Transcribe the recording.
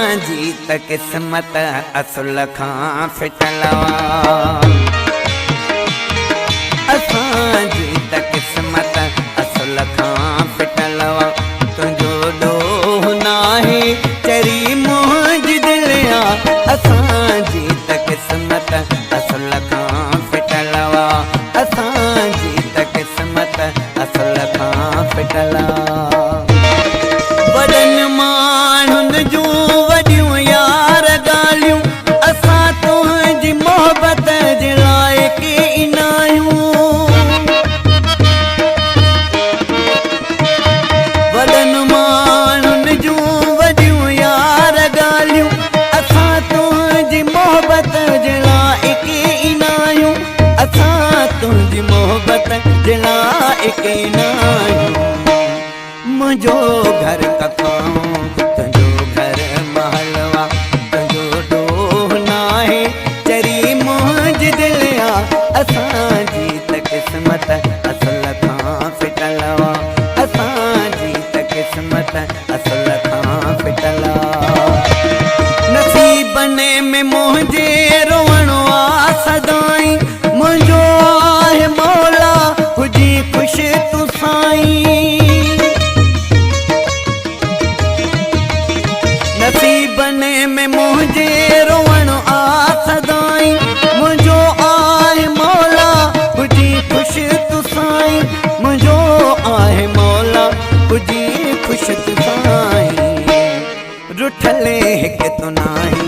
اسان جي ته قسمت اصل کان ڦٽل آ. اسان جي ته قسمت اصل کان ڦٽل آ. تنهنجو ڏوهه ناهي چري منهنجي دل آ. اسان جي ته قسمت اصل کان ڦٽل آ. اسان جي ته قسمت اصل کان ڦٽل آ. وڏن ماڻهن جون وڏيون يار ڳالهيون، اسان تنهنجي محبت جي لائق ئي ناهيون. وڏن ماڻهن جون وڏيون يار ڳالهيون، اسان تنهنجي محبت جي لائق ئي ناهيون. اسان تنهنجي محبت جي لائق ئي ناهيون. منهنجو گهر ڪکائون، تنهنجو گهر محل آ. تنهنجو ڏوهه ناهي چري منهنجي دل آ. اسان جي ته قسمت اصل کان ڦٽل آ. اسان جي ته قسمت اصل کان ڦٽل آ. نصيبن ۾ منهنجي روئڻو آ سدائين. منهنجو آهي مولا، هجي خوش تون سائين. نصيبن ۾ منهنجي روئڻو آ سدائين. منهنجو آهي مولا، هجي خوش تون سائين. منهنجو آهي مولا، هجي خوش تون سائين. رٺل هڪ تون ناهين.